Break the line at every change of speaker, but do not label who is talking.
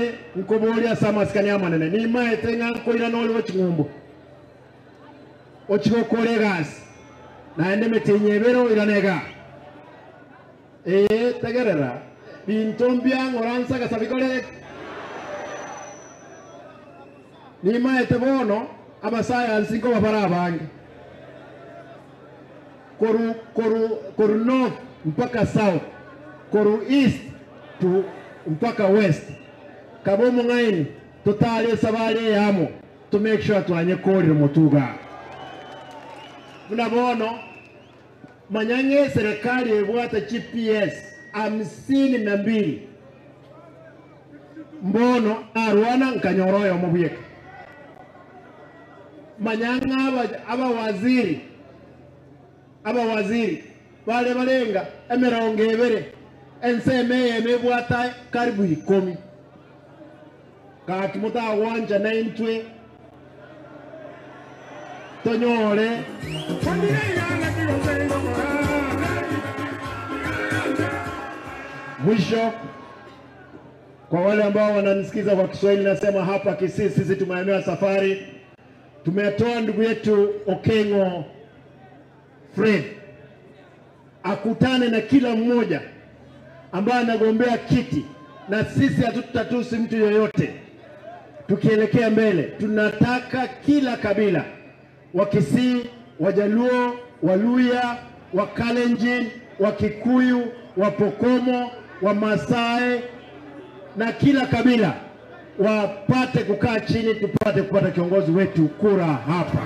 Naende nkoboria samasikani amanene nimaete ng'a nkoira nori goching'umbu ochigokora egasi naende metinyebero iranega ee tegerera binto mbiang'ora nsagasa bikore nimaete bono abasayansi nko babara abange koru koru koru north mpaka south, koru east to mpaka west. Kabo mung'aini tutale sabale yamo to make sure twanye kori mutuga muna manyange serikali ebwata GPS 52 mbono arwana nkanyoroyo mubuyeka manyanga aba waziri bale balenga emirongo ebere enseme emebwata karibu 10 kati mutawanja na intwe tonyore. Mwisho, kwa wale ambao wananisikiza kwa Kiswahili, nasema hapa Kisii sisi tumeamua safari, tumetoa ndugu yetu Okengo Fred akutane na kila mmoja ambaye anagombea kiti, na sisi hatutatusi mtu yoyote. Tukielekea mbele, tunataka kila kabila, Wakisii, Wajaluo, Waluya, Wakalenjin, Wakikuyu, Wapokomo, Wamasai na kila kabila wapate kukaa chini, tupate kupata kiongozi wetu kura hapa.